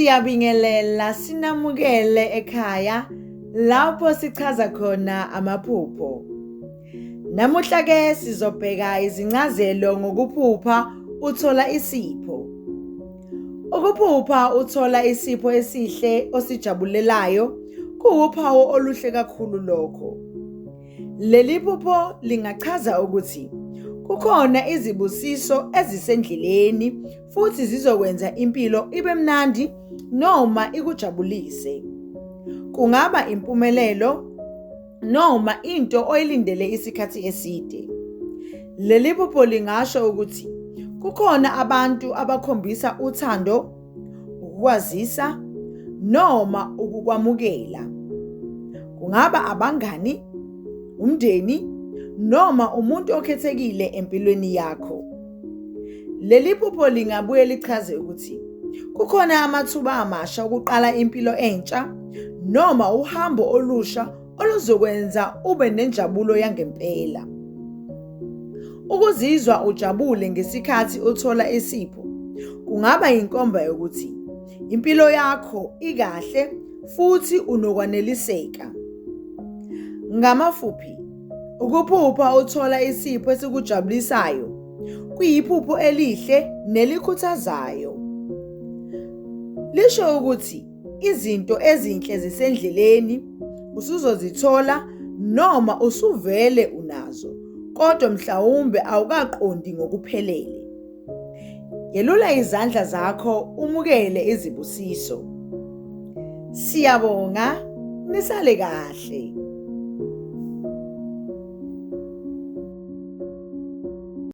Siyabingelela sinamukele ekhaya lapho sichaza khona amaphupho. Namuhla ke sizobheka izincazelo ngokuphupha uthola isipho. Ukuphupha uthola isipho esihle osijabulelayo kuwuphawu oluhle kakhulu lokho. Leli phupho lingachaza ukuthi kukhona izibusiso ezisendleleni futhi zizokwenza impilo ibe mnandi noma ikujabulise. Kungaba impumelelo noma into oyilindele isikhathi eside. Leli phupho lingasho ukuthi kukhona abantu abakhombisa uthando, ukukwazisa noma ukukwamukela. Kungaba abangani, umndeni noma umuntu okhethekile empilweni yakho. Leli phupho lingabuye lichaze ukuthi kukhona amathuba amasha okuqala impilo entsha noma uhambo olusha oluzokwenza ube nenjabulo yangempela. Ukuzizwa ujabule ngesikhathi uthola isipho kungaba yinkomba yokuthi impilo yakho ikahle futhi unokwaneliseka. Ngamafuphi, ukuphupha uthola isipho esikujabulisayo kuyiphupho elihle nelikhuthazayo. Lisho ukuthi izinto ezinhle zisendleleni usuzozithola noma usuvele unazo kodwa mhlawumbe awukaqondi ngokuphelele. Yelula izandla zakho umukele izibusiso. Siyabonga, nisale kahle.